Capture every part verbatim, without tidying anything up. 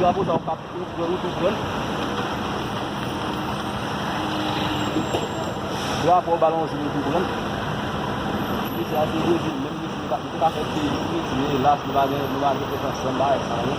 Drapo sa ou ka, ou pran, ou tou pran. Drapo balonzi, ou tou pran. Mesye a se Brezil, menm Messi, li pa, li te ka fè peyi, li te di, elas, nou pa gen, nou pa gen tèt ansanm, bagay sa yo.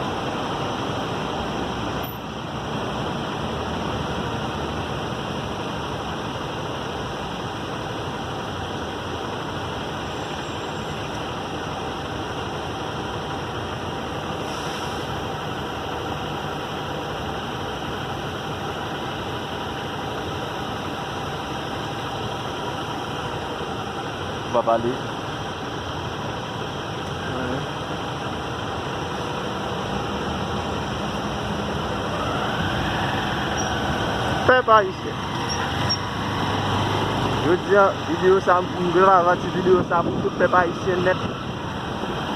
Ou pa pale. Pèp ayisyen. Jodi a, videyo sa, m gravati videyo sa pou tout pèp ayisyen nèt.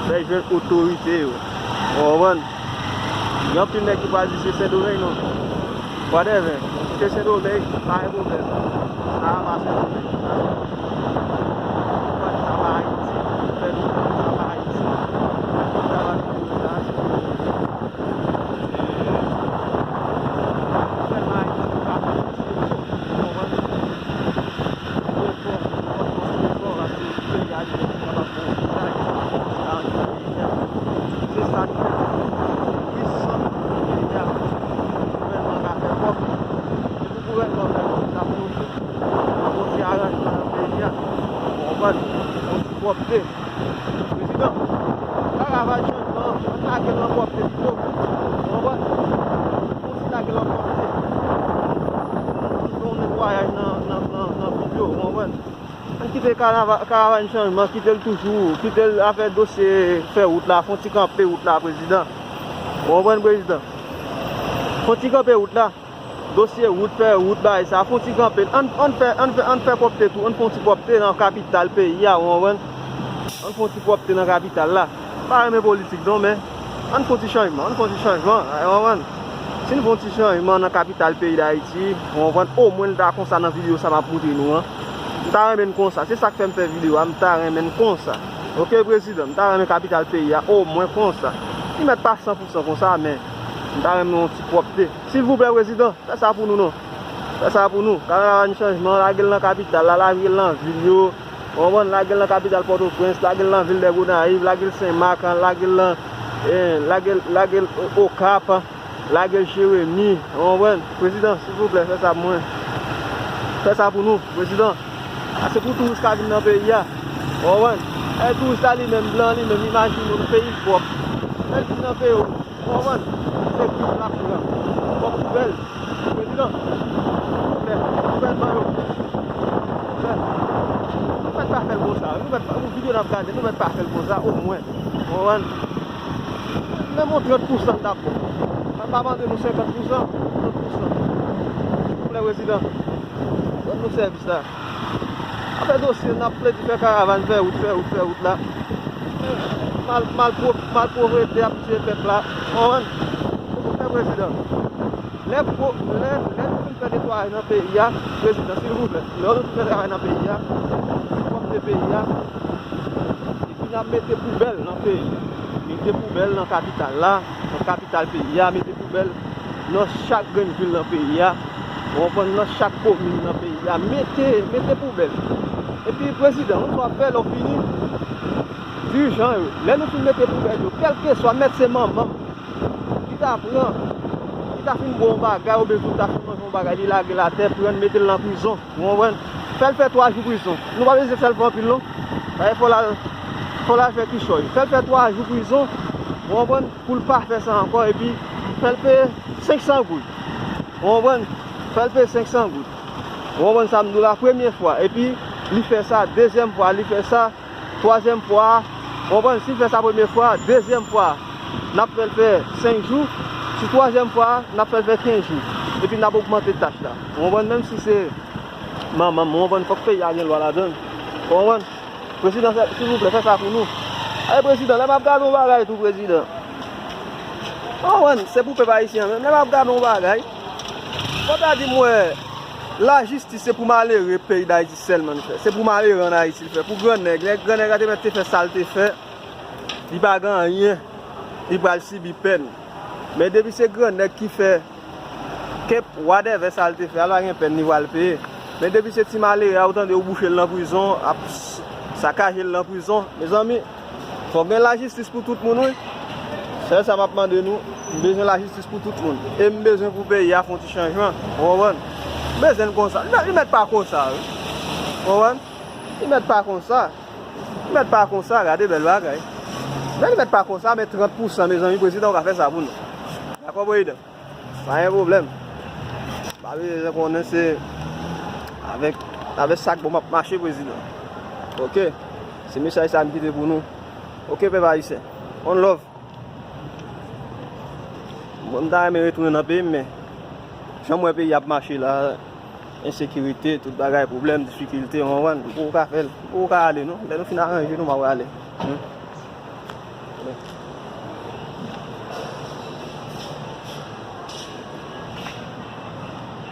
Fè jwenn otorite yo. Ou konprann? Gen anpil nèg ki pral di se Sendomeng non. Whatever. Si se Sendomeng, pa gen pwoblèm. Sa a pa Sendomeng. Ou konprann? Sa pa Ayiti. Fè nou, sa pa Ayiti. Sa pa Ayiti. Pwòpte. Prezidan, karavay chanjman an, ann lage l nan pwòpte pito. Ou konprann? Fò n lage l nan pwòpte. Pou nou fè yon netwayaj nan, nan, nan, nan vil yo, ou konprann? Ann kite kanava-, karavay chanjman, kite l toujou, kite l afè dosye fè wout la, fò n ti kanpe wout la, prezidan. Ou konprann, prezidan? Fò n ti kanpe wout la. Dosye wout, fè wout, bagay sa, fè yon ti kanpe. Ann, ann fè, ann fè, ann fè pwòpte tou. Ann fè yon ti pwòpte nan kapital peyi a, ou konprann? Ann fè yon ti pwòpte nan kapital la. M pa renmen politik non, men ann fè yon ti chanjman, ann fè yon ti chanjman, ou konprann? Si n fè yon ti chanjman nan kapital peyi Dayiti, ou konprann? Omwen l ta konsa nan videyo sa m ap montre nou an. M ta renmen n konsa. Se sa k fè m fè videyo a, m ta renmen n konsa. Oke, prezidan, m ta renmen kapital peyi a, omwen konsa. Li mèt pa san pou san konsa, men m ta renmen yon ti pwòpte. Silvouplè, prezidan. Fè sa pou nou non. Fè sa pou nou. Karavay chanjman, lage l nan kapital la, lage l nan vil yo. Ou konprann? Lage l nan kapital Pòtoprens, lage l nan vil dè Gonayiv, lage l Senmak, lage l nan, eh, lage l, lage l O-, Okap, lage l Jeremi. Ou konprann? Prezidan, silvouplè, fè sa pou mwen. Fè sa pou nou, prezidan. A se pou touris ka vin nan peyi a. Ou konprann? E touris la li menm, blan li menm, imajine w, peyi l pwòp. Fè l vin nan peyi w. Ou konprann? Se grif l ap pran. Kòm poubèl. Prezidan, silvouplè, gouvènman yo. Silvouplè. Nou mèt pa fè l konsa. Nou mèt pa, pou videyo n ap gade, nou mèt pa fè l konsa, omwen. Ou konprann? Menm yon trant pousan n t ap bon. Mwen pa mande nou senkant pousan, trant pousan. Silvouplè, prezidan, rann nou sèvis la. Afè dosye, n ap plede fè karavàn, fè wout, fè wout, fè wout la. Mal, malpwòp-, malpwoprete ap tiye pèp la. Ou konprann? Silvouplè, prezidan. Lè pwo-, lè, lè nou fin fè netwayaj nan peyi a, prezidan, silvouplè, lè nou fin fè travay nan peyi a, pwòpte peyi a, epi n ap mete poubèl nan peyi. Mete poubèl nan kapital la, nan kapital peyi a, mete poubèl nan chak grenn vil nan peyi a, ou konprann, nan chak komin nan peyi a, mete, mete poubèl. Epi, prezidan, yon swa fè lè w fini, dirijan yo, lè nou fin mete poubèl yo, kèlkeswa, mèt se manman m ki ta pran, ki ta fin bwè yon bagay, oubyen tou ta fin manje yon bagay, li lage l atè, pran l, mete l nan prizon. Ou konprann? Fè l fè twa jou prizon. Nou pa bezwen fè l fè anpil non. Paske fò l al, fò l al fè kichòy. Fè l fè twa jou prizon. Ou konprann? Pou l pa fè sa ankò, epi fè l peye senk san goud. Ou konprann? Fè l peye senk san goud. Ou konprann sa m di w la? Premye fwa. Epi li fè sa, dezyèm fwa, li fè sa, twazyèm fwa a. Ou konprann? Si l fè sa premye fwa, dezyèm fwa a, n ap fè l fè senk jou. Si twazyèm fwa a, n ap fè l fè kenz jou. Epi n ap ogmante tach la. Ou konprann? Menm si se manman m, ou konprann, fòk peyi a gen lwa ladan l. Ou konprann? Prezidan, fè, silvouplè, fè sa pou nou. Ay, prezidan, lè m ap gade yon bagay tou, prezidan. Ou konprann? Se pou pèp ayisyen an menm. Lè m ap gade yon bagay, fò ta di m wè, lajistis se pou malere peyi Dayiti sèlman l fè. Se pou malere ann Ayiti l fè. Pou grannèg, lè grannèg la te mèt te fè sa l te fè, li pa gen anyen. Li pral sibi pèn. Men depi se gran nèg ki fè kep whatever sa l te fè a, l pa gen pèn li pral peye. Men depi se ti malere a, ou tande yo bouche l nan prizon, ap sakaje l nan prizon. Mezanmi, fòk gen lajistis pou tout moun, wi. Sèl sa m ap mande nou, m bezwen lajistis pou tout moun. E m bezwen pou peyi a fè yon ti chanjman. Ou konprann? M bezwen l konsa. Li mèt, li mèt pa konsa, wi. Ou konprann? Li mèt pa konsa. Li mèt pa konsa, gade bèl bagay. Men li mèt pa konsa, men trant pousan, mezanmi, prezidan ou ka fè sa pou nou. Dakò, prezidan? Pa gen pwoblèm. Pa bezwen konnen se avèk, avèk sak bon m ap mache, prezidan. Ok. Se mesaj sa m kite pou nou. Ok, pèp ayisyen. One love. Mwen, m ta renmen retounen nan peyi m, men jan m wè peyi ap mache la, ensekirite, tout bagay, pwoblèm, difikilte, w konprann? M poko ka fè l. M poko ka ale, non. Lè nou fin aranje nou, m ap ale. Hmm.